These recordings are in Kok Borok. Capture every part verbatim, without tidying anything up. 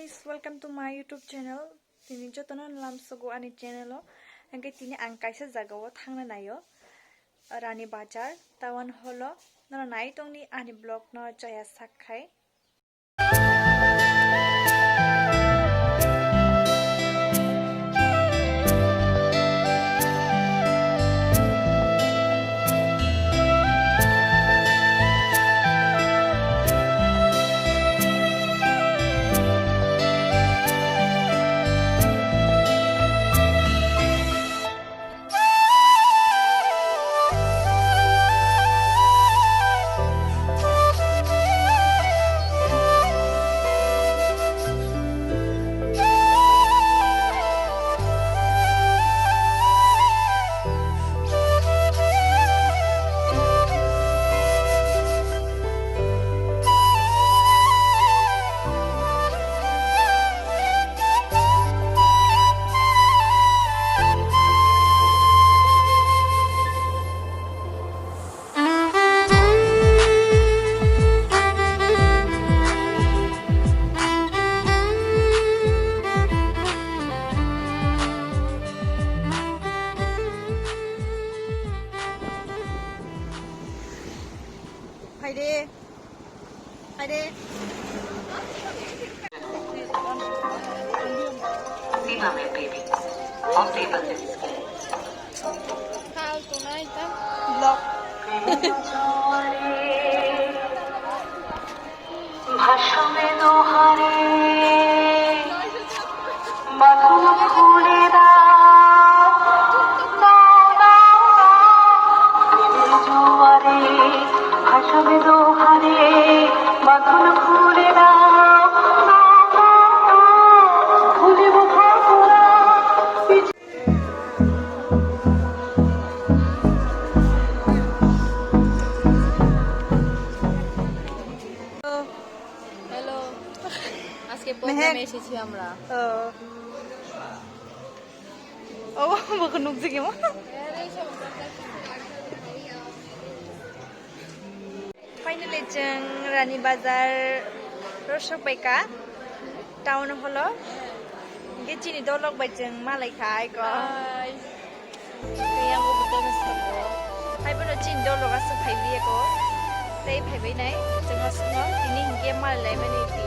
Guys, welcome to my YouTube channel. Tini jotono lamsogo ani channel o. Hingke tini ang kaisa jaga o thangna naio. Rani Bazar, Town Hall o. Noro nai tongni ani vlog no chaya sak khai. Phaide. Phaide. Siva mein baby. Happy birthday. Hal tunai ta. Vlog. ভাষা মে দোহারে, বাঁধন খুলে দাও, দাও, দাও, দাও। প্রেমের জোয়ারে, ভাষা মে দোহারে, বাঁধন খুলে দাও, দাও, দাও, দাও। ভুলিব ভরা Hello. আজকে প্রোগ্রামে এসেছি আমরা। ও। ও, বকো নুকজে কেমন? Finally, chwng Rani Bazar rw sokbaikha, town hall o. Hingke chini dolok bai chwng malaikha aiko. Hai bono chini dolok aswk phaiwi aiko. Tei phaiwi nai chwng aswkno tini hingke malailaimani di.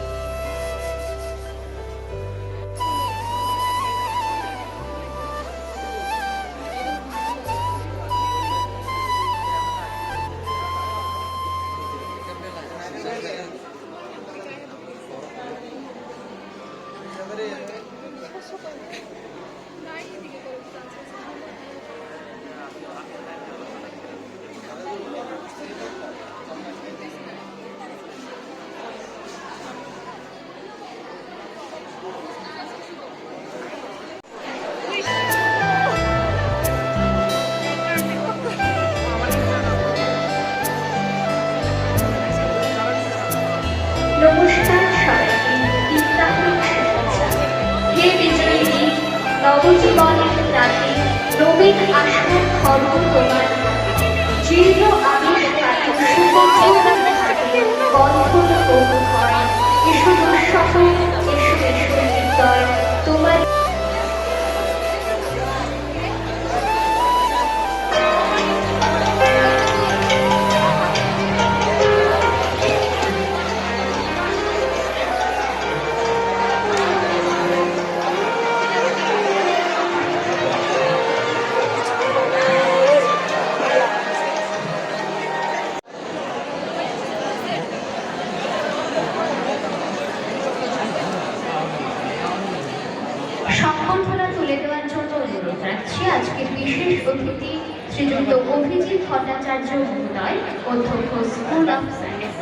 নমস্কার সবাইকে, দীপ্তাহ্ন শুভেচ্ছা। হে বিজয়ী দীপ, নবজীবনের নাতে নবীন আশার খর্ব তোমার হাতে। জীর্ণ আবেশ কাটুক সুবর্ণ ঘাটে, বন্ধন হোক ক্ষয়। এসো দুঃসময়ে, এসো, এসো নির্দয়, তোমার সংবর্ধনা তুলে দেওয়ার জন্য অনুরোধ রাখছি আজকের বিশেষ অতিথি শ্রীযুক্ত অভিজিৎ ভট্টাচার্য মহোদয়, অধ্যক্ষ, স্কুল অফ সায়েন্স।